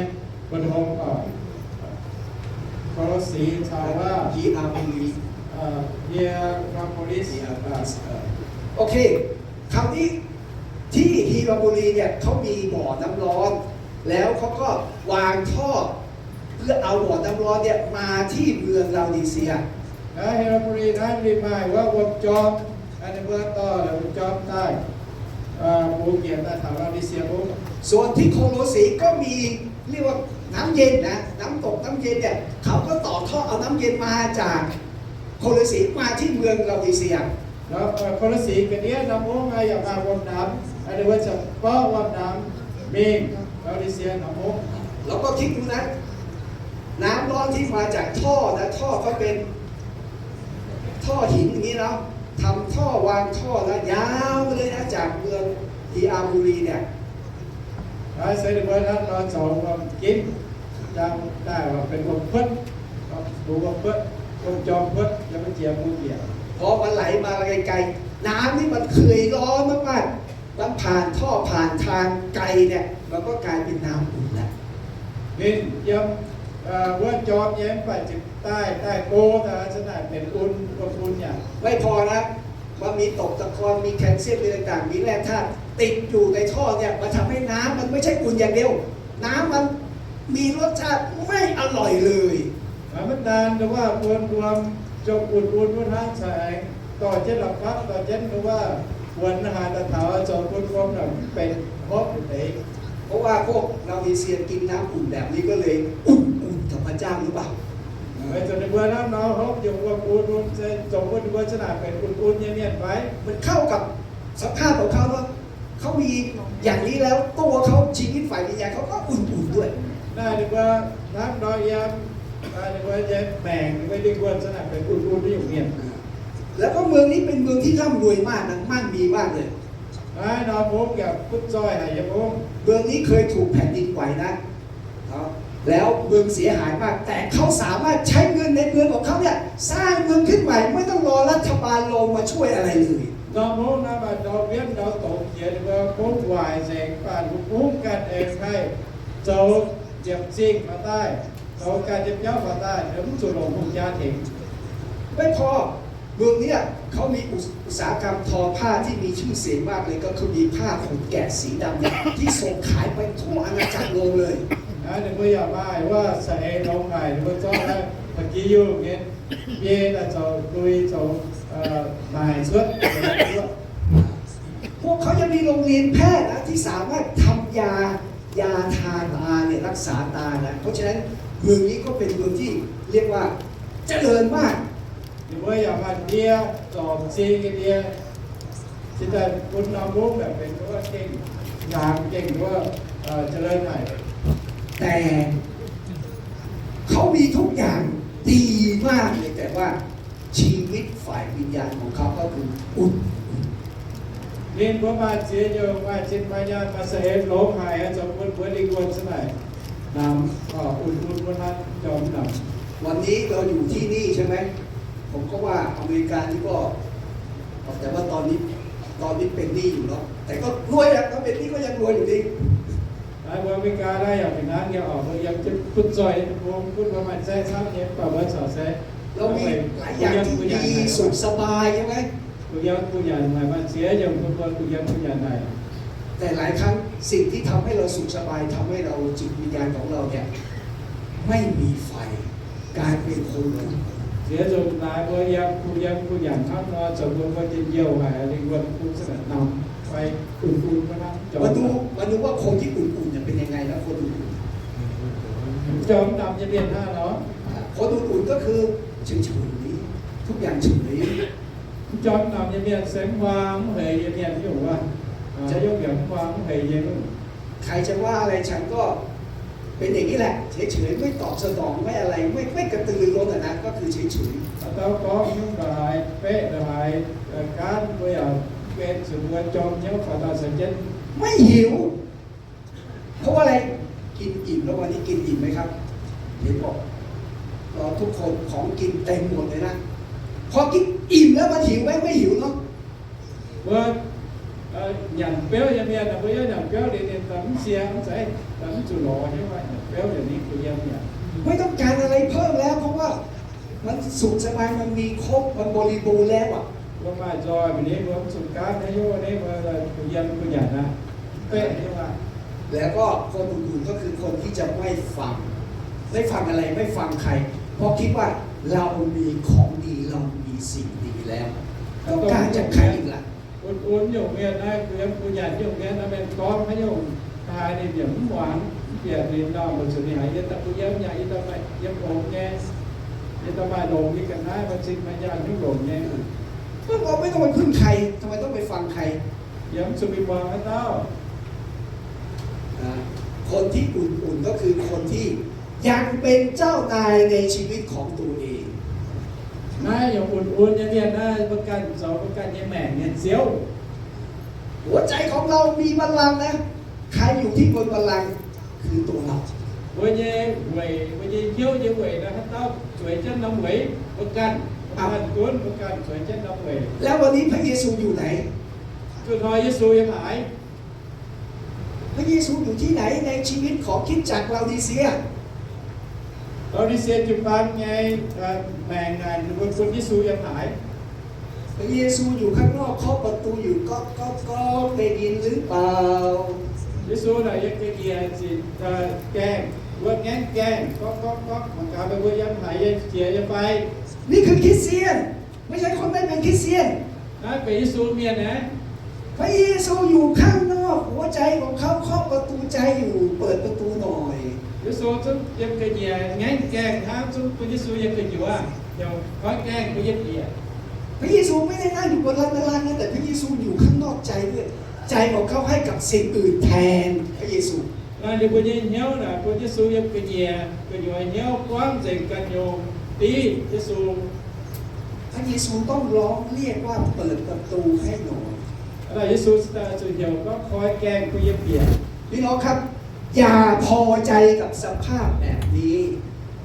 bun hom, Kolosi caux wuov ฮีอาบูรี Hierapolis. โอเค คราวนี้ที่ฮีราบูรีเนี่ยเขามีบ่อน้ำร้อน แล้วเขาก็วางท่อเพื่อเอาบ่อน้ำร้อนเนี่ยมาที่เมืองลาโอดีเซีย Naaiv Hierapolis naaiv ninh maaih wuov wuom jorm, ninh mbuo dorh wuom jorm daaih, bungx njiec daaih taux Laodicia mungv. ส่วนที่โคโลสีก็มี เรียกว่าน้ำเย็นนะ น้ำตกน้ำเย็นเนี่ย เขาก็ต่อท่อเอาน้ำเย็นมาจากโคโลสีมาที่เมืองลาโอดีเซีย Kolosi ga'ndiev norm mungv yaac maaih wuom-namx, ninh mbuo ziouc borqv wuom-namx mingh Laodicia norm mungv. เราก็คิดดูนะ น้ำร้อนที่มาจากท่อนะ ท่อเขาเป็นท่อหินอย่างนี้เนาะ ทำท่อวางท่อนะ ยาวมาเลยนะ จากเมืองฮีอาบูรีเนี่ย Naaiv se ninh mbuo hnangv nor zoux wuom-ginv, daaih benx wuom-kuotv, wuom-kuotv, wuom-jorm kuotv, yiem maiv jiex mungv bieqc. พอมันไหลมาไกลๆ น้ำนี่มันเคยร้อนมากๆ มันผ่านท่อผ่านทางไกลเนี่ย มันก็กลายเป็นน้ำอุ่นแล้ว Ninh yiem wuov jorm nyei mv baac ziouc daaih, daaih go daaih, se naaic benx un, wuom-un yaac ไม่พอนะ มันมีตกตะกอน มีแคลเซียม มีอะไรต่าง มีแร่ธาตุติดอยู่ในท่อเนี่ย มันทำให้น้ำมันไม่ใช่อุ่นอย่างเดียว น้ำมันมีรสชาติไม่อร่อยเลย Maiv daan wuov bun wuom ziouc un-un wuov hnangv cai, dorh jienv la'fapv, dorh jienv wuov buonc haaix daaih taux zoux bun wuom naaic mv benx hopv deix. เพราะว่าพวกลาโอดีเซียกินน้ำอุ่นแบบนี้ก็เลยอุ่นๆกับพระเจ้าหรือเปล่า Weic zuqc ninh mbuo hnangv nor hopv njiec wuom un-un se zoux bun ninh mbuo za'naaic benx un-un nyei mienh fai? มันเข้ากับสภาพของเขาเนอะ เขามีอย่างนี้แล้ว ตัวเขาชีวิตฝ่ายวิญญาณเขาก็อุ่นๆด้วย Naaiv ninh mbuo hnangv nor yiem Ninh mbuo nyei maengc, ninh mbuo lingh wuonh za'gengh benx un-un nyungc mienh. แล้วก็เมืองนี้เป็นเมืองที่ร่ำรวยมากนะ มั่งมีมากเลย Naaiv norm mungv yaac butv zoih haic yiem mungv. เมืองนี้เคยถูกแผ่นดินไหวนะ แล้วเมืองเสียหายมาก แต่เขาสามารถใช้เงินในเมืองของเขาเนี่ย สร้างเมืองขึ้นใหม่ ไม่ต้องรอรัฐบาลลงมาช่วยอะไรเลย Norm mungv naaiv maaih ndau mbienv ndau dongz jiex, ninh mbuo mungv waaic nzengc, mv baac ninh mbuo mungv ganh aengx haih zoux ziepc zingh faaux daaih, zoux ganh nyei biauv faaux daaih, mv zuqc longc hungh jaa tengx. ไม่พอ เมืองเนี้ยเขามีอุตสาหกรรมทอผ้าที่มีชื่อเสียงมากเลย ก็คือมีผ้าขนแกะสีดำเนี่ยที่ส่งขายไปทั่วอาณาจักรโรมเลย Naaiv ninh mbuo yaac maaih wuov saeng-eix longx haic, ninh mbuo zorqv naaiv ba'gi yungh nyei biei daaih zoux lui zoux naaic cuotv. พวกเขายังมีโรงเรียนแพทย์นะที่สามารถทำยายาทาตาเนี่ยรักษาตานะ เพราะฉะนั้นเมืองนี้ก็เป็นเมืองที่เรียกว่าเจริญมาก Ninh mbuo yaac maaih ndie, zorc m'zing nyei ndie, cingx daaih bun norm mungv yaac benx wuov gengh hnyangx, gengh wuov jiex lon haic. แต่เขามีทุกอย่างดีมากเลย แต่ว่าชีวิตฝ่ายวิญญาณของเขาก็คืออุ่น Ninh mbuo maaih ziex nyungc, maaih zinh maaih nyaanh, maaih saeng-eix longx haic, zoux bun mbuo lingh wuonh za'gengh namx, un-un wuov hnangv, jorm namx. วันนี้เราอยู่ที่นี่ใช่ไหม ผมก็ว่าอเมริกานี่ก็ แต่ว่าตอนนี้ ตอนนี้เป็นหนี้อยู่เนาะ แต่ก็รวยอะ ก็เป็นหนี้ก็ยังรวยอยู่ดี Naaiv mbuo Aa^me^li^gaa naaiv yaac fih hnangv nyei oc. Mbuo yiem jienv butv zoih, mbuo butv mbuo maaih zaeqv camv nyei, mv baac mbuo corc se เรามีหลายอย่างที่ดี สุขสบายใช่ไหม gu'nyuoz gu'nyanc haic, maaih ziex nyungc bun mbuo gu'nyuoz gu'nyanc haic. แต่หลายครั้งสิ่งที่ทำให้เราสุขสบายทำให้เราจิตวิญญาณของเราเนี่ยไม่มีไฟ กลายเป็นคนหลง Ziex nzunc naaic mbuo yiem gu'nyuoz gu'nyanc hnangv nor, zoux bun mbuo njien-youh haic, lingh wuonh bun za'gengh namx fai un-un wuov hnangv. มาดู มาดูว่าคนที่อุ่นๆเนี่ยเป็นยังไงนะ คนอุ่นๆ Jorm namx nyei mienh hnangv nor. คนอุ่นๆก็คือเฉยๆ ทุกอย่างเฉย Jorm namx nyei mienh se mv huaang mv heix nyei mienh nyungc wuov. Za'gengh mv huaang mv heix nyei. ใครจะว่าอะไรฉันก็เป็นอย่างนี้แหละ เฉยๆ ไม่ตอบสนอง ไม่อะไร ไม่ ไม่กระตือรือร้นอะนะ ก็คือเฉยๆ Haaix dauh gorngv hnyouv ndongc haaix, beqv ndongc haaix, gaanv mbuo yaac benx zuqc mbuo jorm hnyouv faaux daaih caux jienv ไม่หิว เพราะว่าอะไร กินอิ่มแล้ว วันนี้กินอิ่มไหมครับ เห็นบอกเราทุกคนของกินเต็มหมดเลยนะ พอกินอิ่มแล้วมันหิวไหม ไม่หิวเนาะ Mbuo nyanc biauv nyei mienh, mbuo yiem nyanc biauv liuz ninh daaih mv siang mv zeiz, daaih mv zuqc lorz hnyouv, nyanc biauv liuz ninh mbuo yiem nyanc. ไม่ต้องการอะไรเพิ่มแล้ว เพราะว่ามันสุขสบาย มันมีครบ มันบริบูรณ์แล้วอะ Mbuo maaih nzoih mingh, ninh mbuo mv zuqc gaanv hnyouv, ninh mbuo yiem mbuo nyanc aqv, beqv hnyouv aqv. แล้วก็คนอื่นๆก็คือคนที่จะไม่ฟัง ไม่ฟังอะไร ไม่ฟังใคร เพราะคิดว่าเรามีของดี เรามีสิ่งดีแล้ว ต้องการจากใครอีกล่ะ Un-un nyungc mienh naaiv, gu'nyuoz gu'nyanc nyungc mienh naaiv, mienh gorngv haaix nyungc haaix ninh yaac mv muangx, mv bieqc ninh, ninh nor mbuo zuqc ninh haiz yiem daaih gu'nyuoz nyanc, yiem daaih maaih yiem longx nyei, yiem daaih maaih longx nyei ga'naaiv, maaih zinh maaih nyaanh nyungc longx nyei. พวกเราไม่ต้องไปพึ่งใคร ทำไมต้องไปฟังใคร Yiem mv zuqc mingh muangx haaix dauh. คนที่อุ่นๆก็คือคนที่ยังเป็นเจ้านายในชีวิตของตัวเอง Naaiv nyungc un-un nyei mienh naaiv, mbuo ganh zoux mbuo ganh nyei maengc nyei ziouv. หัวใจของเรามีบัลลังก์นะ ใครอยู่ที่บนบัลลังก์ คือตัวเรา Mbuo nyei weic, mbuo nyei hnyouv nyei weic naaiv, haaix dauh zueiz jienv norm weic? Mbuo ganh. Mbuo ganh gunv, mbuo ganh zueiz jienv norm weic. แล้ววันนี้พระเยซูอยู่ไหน Duqv hnoi Yesu yiem haaix? พระเยซูอยู่ที่ไหนในชีวิตของคริสตจักรลาโอดีเซีย Laodicea jiu-baang nyei maengc naaic, ninh mbuo bun Yesu yiem haaix? พระเยซูอยู่ข้างนอกเคาะประตูอยู่ก๊อกก๊อกก๊อก ได้ยินหรือเปล่า Yesu naaic yiem ga'nyiec ziqc gaengh, wuov ngaengv gaengh, gorngv gorngv gorngv, mangc gaax meih mbuo yiem haaix, yiem jiex nyei fai? นี่คือคริสเตียน ไม่ใช่คนไม่เป็นคริสเตียน Naaiv benx Yesu mienh aeqv. พระเยซูอยู่ข้างนอกหัวใจของเขา เคาะประตูใจอยู่ เปิดประตูหน่อย Yesu zungv yiem ga'nyiec ngaengv gaengh hnangv, zungv bun Yesu yiem gu'nyuoz, yaac goiv gaengh bun yiem bieqc. พระเยซูไม่ได้นั่งอยู่บนบัลลังก์นะ แต่พระเยซูอยู่ข้างนอกใจด้วย ใจของเขาให้กับสิ่งอื่นแทนพระเยซู Naaiv ninh mbuo nyei hnyouv naaic bun Yesu yiem ga'nyiec, gu'nyuoz hnyouv buangv nzengc ganh nyungc div Yesu. พระเยซูต้องร้องเรียกว่าเปิดประตูให้หน่อย Naaiv Yesu daaih zuqc heuc gorngv, Koi gaengh bun yie bieqc. พี่น้องครับ อย่าพอใจกับสภาพแบบนี้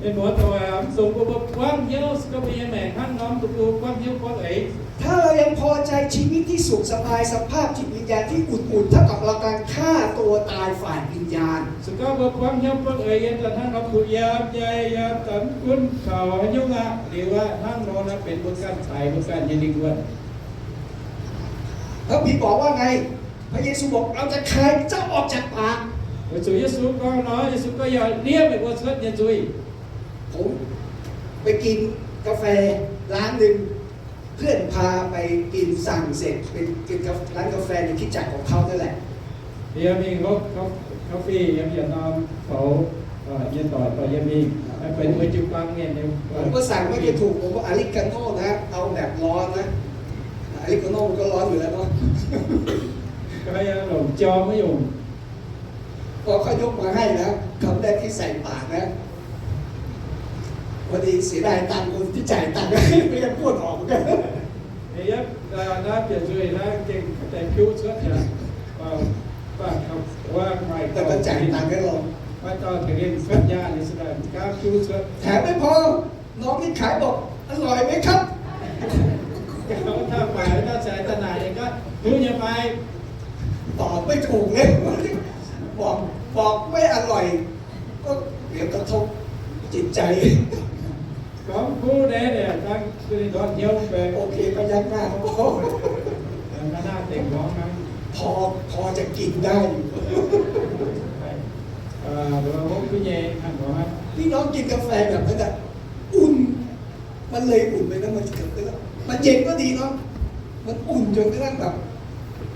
Mienh muoz-doic aac, mv dungx bun mbuo buangv hnyouv se gorngv mbuo nyei maengc hnangv norm duqv bun mbuo buangv hnyouv buangv eix. ถ้าเรายังพอใจชีวิตที่สุขสบาย สภาพจิตวิญญาณที่อุ่นๆ เท่ากับเรากำลังฆ่าตัวตายฝ่ายวิญญาณ Se gorngv mbuo buangv hnyouv buangv eix yiem daaih hnangv norm duqv yiem, yiem daaih mv gunv taux haaix nyungc aqv, liuz aqv, hnangv nor naaiv benx mbuo ganh taaix mbuo ganh nyei lingh wuonh. พระบิดาบอกว่าไง พระเยซูบอก เราจะคายเจ้าออกจากปาก Weic zuqc Yesu gorngv nor, Yesu gorngv, Yie ndiev meih mbuo cuotv nyei nzuih. ผมไปกินกาแฟร้านหนึ่ง เพื่อนพาไปกิน สั่งเสร็จ เป็น เป็นร้านกาแฟในคริสตจักรของเขานั่นแหละ Yie mingh hopv coffee yiem yietc norm foux, nyei doic dorh yie mingh, benx mbuo jiu-baang mienh nyei. ผมก็สั่งไม่ค่อยถูก ผมว่าอเมริกาโน่นะ เอาแบบร้อนนะ อเมริกาโน่มันก็ร้อนอยู่แล้วเนาะ Longc jorm wuov nyungc. พอเขายกมาให้นะ คำแรกที่ใส่ปากนะ พอดีเสียดายตังค์ คนที่จ่ายตังค์ให้ ไม่งั้นบ้วนออกเหมือนกัน Yie naaiv bieqc nzuih naaiv gengh deix piuv cuotv aqv. แต่ก็จ่ายตังค์ให้เรา Maaih dauh tengx ninh cuotv nyaanh, ninh se daaih mv gaamv piuv cuotv. แถมไม่พอ น้องที่ขายบอก อร่อยไหมครับ Gauh taux maaic wuov dauh caux daaih naaic ninh gorngv, Duqv nyei fai? ตอบไม่ถูกเลย บอก บอกไม่อร่อย ก็เดี๋ยวกระทบจิตใจ Gorngv kuv naaiv daaih dangh duqv ninh ndortv hnyouv fai? โอเค พยักหน้าก็พอ Mv naaiv dengh gorngv hnangv. พอ พอจะกินได้อยู่ Hopv duqv nyei hnangv nor aqv. พี่น้องกินกาแฟแบบนั้นอะ อุ่น มันเลยอุ่นไปนะ มัน มันเย็นก็ดีเนาะ มันอุ่นจนกระทั่งแบบ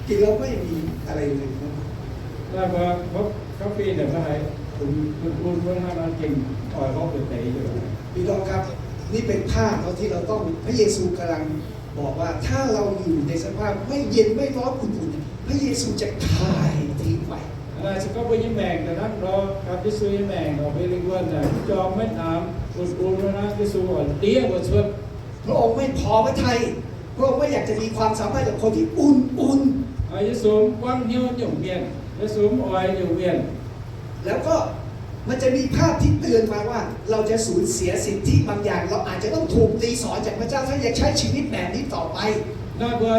กินแล้วไม่มีอะไรเลยนะ Naaiv mbuo hopv coffee naaic mbuo haiz un-un wuov hnangv nor gengh oix hopv deix deix. พี่น้องครับ นี่เป็นภาพเนาะที่เราต้อง พระเยซูกำลังบอกว่าถ้าเราอยู่ในสภาพไม่เย็นไม่ร้อนอุ่นๆเนี่ย พระเยซูจะคายทิ้งไป Naaiv se gorngv mbuo nyei maengc daaih hnangv nor, gapv Yesu nyei maengc oc, mbuo lingh wuonh naaic mv jorm maiv hnaamx, un-un wuov hnangv, Yesu oix ndiev mbuo cuotv. พระองค์ไม่พอพระทัย พระองค์ไม่อยากจะมีความสามารถกับคนที่อุ่นๆ Yesu mv buangv hnyouv nyungc mienh, Yesu mv oix nyungc mienh. แล้วก็มันจะมีภาพที่เตือนมาว่าเราจะสูญเสียสิทธิบางอย่าง เราอาจจะต้องถูกตีสอนจากพระเจ้า ถ้ายังใช้ชีวิตแบบนี้ต่อไป Naaiv mbuo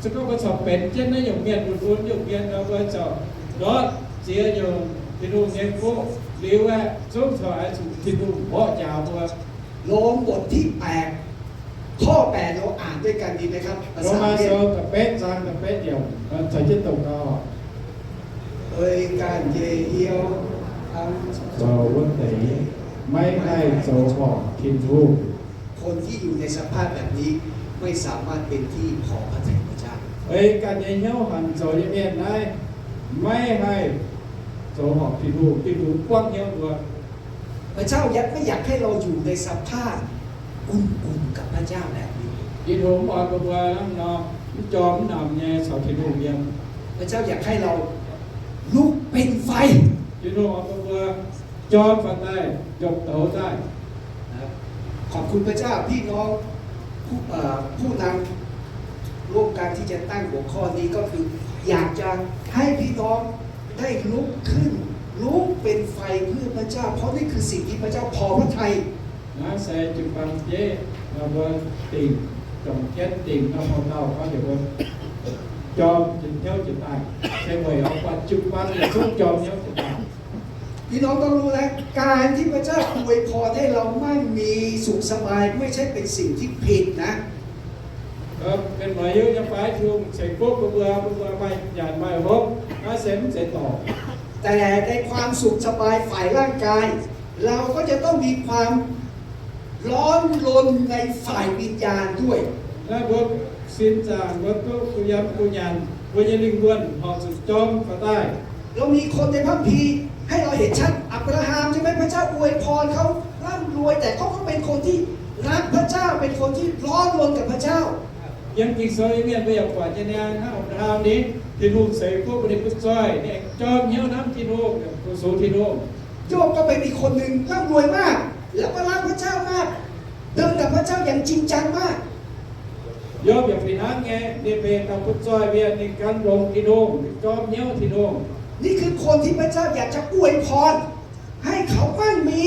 se gorngv mbuo corc benx jienv naaiv nyungc mienh, un-un nyungc mienh nor, mbuo corc ndortv ziex nyungc Tin-Hungh nyei fuqv liuz aeqv, zungv corc oix zuqc Tin-Hungh mborqv njaaux mbuo. โรมบทที่แปด ข้อแปด เราอ่านด้วยกันดีไหมครับ ภาษา Lomaa เวียด Sou da'betv zaang da'betv yiemc, caux jienv dongh gau. Ei ganh nyei hnyouv hnangv zoux wuov deix, maiv haih zoux horpc Tin-Hungh. คนที่อยู่ในสภาพแบบนี้ไม่สามารถเป็นที่พอพระทัยพระเจ้า Ei ganh nyei hnyouv hanc zoux nyei mienh naaiv maiv haih zoux horpc Tin-Hungh, Tin-Hungh buangv hnyouv mbuo. พระเจ้าไม่อยากให้เราอยู่ในสภาพอุ่นๆกับพระเจ้าแบบนี้ Tin-Hungh mv oix mbuo mbuo hnangv nor, mv jorm mv namx nyei caux Tin-Hungh yiem. พระเจ้าอยากให้เราลุกเป็นไฟ Tin-Hungh oix mbuo mbuo jorm faaux daaih, njopc douz daaih. ขอบคุณพระเจ้า พี่น้อง ผู้ เอ่อ ผู้นำร่วมกันที่จะตั้งหัวข้อนี้ ก็คืออยากจะให้พี่น้องได้ลุกขึ้น ลุกเป็นไฟเพื่อพระเจ้า เพราะนี่คือสิ่งที่พระเจ้าพอพระทัย Naaiv se jiu-baang jeiv, mbuo dingc, dorngc jienv dingc nor, hmuangx dauh gorngv heuc mbuo jorm hnyouv jiez daaih. Se weic oix buatc jiu-baang yietc zungv jorm hnyouv jiez daaih. พี่น้องต้องรู้นะ การที่พระเจ้าอวยพรให้เรามั่งมีสุขสบาย ไม่ใช่เป็นสิ่งที่ผิดนะ Mienh muoz-doic, yiem baaix Tin-Hungh ceix fuqv bun mbuo, bun mbuo maaih nyanc maaih hopv, naaiv se mv zeiz dorngc. แต่ในความสุขสบายฝ่ายร่างกาย เราก็จะต้องมีความร้อนรนในฝ่ายวิญญาณด้วย Naaiv mbuo sin zaangc, mbuo duqv gu yiem gu nyanc, mbuo nyei lingh wuonh horpc zuqc jorm faaux daaih. เรามีคนในพระคัมภีร์ให้เราเห็นชัด อับราฮัมใช่ไหม พระเจ้าอวยพรเขาร่ำรวย แต่เขาก็เป็นคนที่รักพระเจ้า เป็นคนที่ร้อนรนกับพระเจ้า Yiem Ging-Sou nyei mienh mbuo yaac buatc nyei niaa, hnangv Apc^laa^ham ni, Tin-Hungh ceix fuqv bun ninh butv zoih, ninh aengx jorm hnyouv hnamv Tin-Hungh, fu-sux Tin-Hungh. โยบก็เป็นอีกคนหนึ่ง ร่ำรวยมาก แล้วก็รักพระเจ้ามาก เดินกับพระเจ้าอย่างจริงจังมาก Yopv yaac fih hnangv nyei, ninh benx dauh butv zoih mienh, ninh gan longx Tin-Hungh, ninh jorm hnyouv Tin-Hungh. นี่คือคนที่พระเจ้าอยากจะอวยพร ให้เขามั่งมี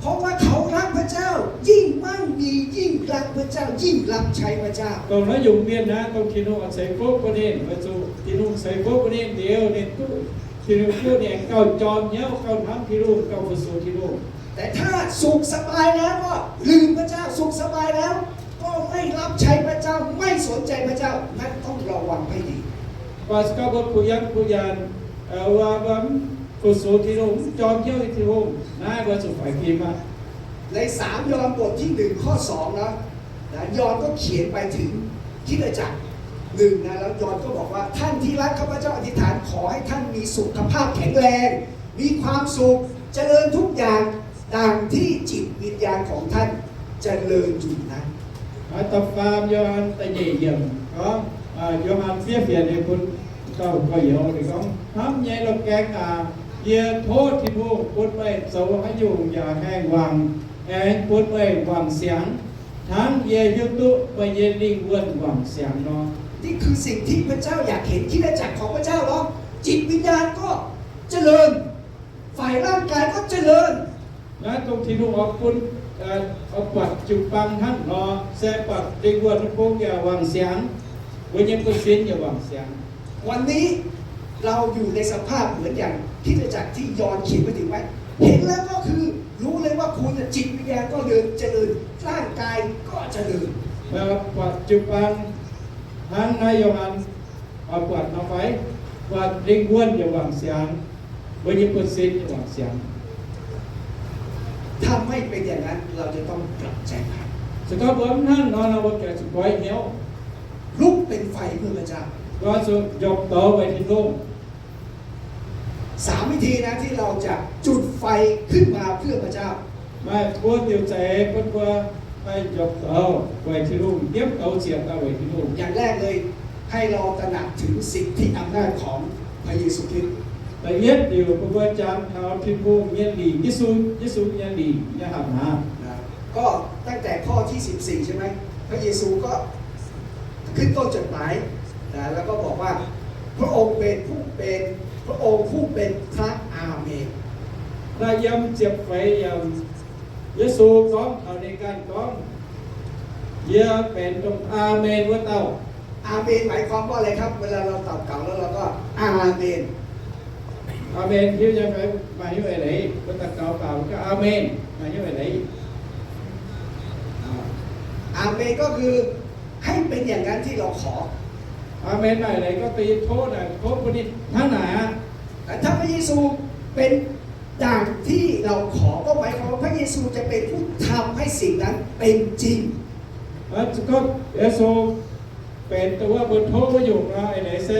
เพราะว่าเขารักพระเจ้า ยิ่งมั่งมี ยิ่งรักพระเจ้า ยิ่งรับใช้พระเจ้า Dongh naaiv nyungc mienh naaiv, dongh Tin-Hungh oix ceix fuqv bun ninh, weic zuqc Tin-Hungh ceix fuqv bun ninh liuz, ninh duqv, Tin-Hungh duqv ninh aengx gauh jorm hnyouv, gauh hnamv Tin-Hungh, gauh fu-sux Tin-Hungh. แต่ถ้าสุขสบายแล้วก็ลืมพระเจ้า สุขสบายแล้วก็ไม่รับใช้พระเจ้า ไม่สนใจพระเจ้า นั่นต้องระวังให้ดี Mv baac se gorngv mbuo kuh yaangv kuh nyaanh, wuov, mv fu-sux Tin-Hungh, mv jorm hnyouv Tin-Hungh, naaiv mbuo zuqc faix fim aqv. ในสามยอห์นบทที่หนึ่งข้อสองนะ นะ ยอห์นก็เขียนไปถึงคริสตจักรหนึ่งนะ แล้วยอห์นก็บอกว่า ท่านที่รักข้าพเจ้าอธิษฐานขอให้ท่านมีสุขภาพแข็งแรง มีความสุข เจริญทุกอย่าง ดังที่จิตวิญญาณของท่านเจริญอยู่นั้น Da'faam Yo^han da'nyeic yiemc gorngv, Yo^han fiev fienx ninh bun dauh gorx-youz, ninh gorngv, Hnamv nyei loz-gaeng aac, yie tov Tin-Hungh bun meih zoux haaix nyungc yaac haengh wangc, aengx bun meih wangc siangx, hnangv yie hiuv duqv meih nyei lingh wuonh wangc siangx nor. นี่คือสิ่งที่พระเจ้าอยากเห็น คริสตจักรของพระเจ้าเนาะ จิตวิญญาณก็เจริญ ฝ่ายร่างกายก็เจริญ Naaiv dongh Tin-Hungh oix bun, oix buatc jiu-baang hnangv nor, se buatc lingh wuonh bung yaac wangc siangx, mbuo nyei buonv-sin yaac wangc siangx. วันนี้เราอยู่ในสภาพเหมือนอย่างคริสตจักรที่ยอห์นเขียนไปถึงไหม เห็นแล้วก็คือรู้เลยว่าคุณน่ะจิตวิญญาณก็เจริญ ร่างกายก็เจริญ Buatc jiu-baang hnangv naaiv Yo^han oix buatc nor fai? Buatc lingh wuonh yaac wangc siangx, mbuo nyei buonv-sin yaac wangc siangx. ถ้าไม่เป็นอย่างนั้น เราจะต้องกลับใจใหม่ Se gorngv mbuo mv hnangv nor, mbuo gengh zuqc goiv hnyouv, ลุกเป็นไฟเพื่อพระเจ้า mbuo zuqc njopc douz weic Tin-Hungh. สามวิธีนะที่เราจะจุดไฟขึ้นมาเพื่อพระเจ้า Maaih buo diuc za'eix bun mbuo haih njopc douz weic Tin-Hungh, ndiemv douz ziec daaih weic Tin-Hungh. อย่างแรกเลย ให้เราตระหนักถึงสิทธิอำนาจของพระเยซูคริสต์ Da'yietv diuc bun mbuo jangx taux Tin-Hungh nyei lingc, Yesu, Yesu nyei lingc nyei hatc maaz. นะ ก็ตั้งแต่ข้อที่สิบสี่ใช่ไหม พระเยซูก็ ขึ้นต้นจดหมายนะ แล้วก็บอกว่า พระองค์เป็นผู้เป็น พระองค์ผู้เป็นพระอาเมน Naaiv yiem ziepc feix yiemc, Yesu gorngv taux ninh ganh gorngv, Yie benx dongh Aamen wuov dauh. อาเมนหมายความว่าอะไรครับ เวลาเรา祷告แล้วเราก็ อาเมน Aamen hiuv nyei fai? Maaih hnyouv eix leiz, mbuo daux gaux baac mbuo gorngv Aamen, maaih hnyouv eix leiz. อาเมนก็คือ ให้เป็นอย่างนั้นที่เราขอ Aamen maaih eix leiz gorngv deix yie tov naaic, tov bun ninh hnangv naaic aqv. แต่ถ้าพระเยซูเป็นดังที่เราขอ ก็หมายความว่าพระเยซูจะเป็นผู้ทำให้สิ่งนั้นเป็นจริง Gorngv Yesu benx dongh wuov mbuo tov wuov nyungc nor, eix leiz se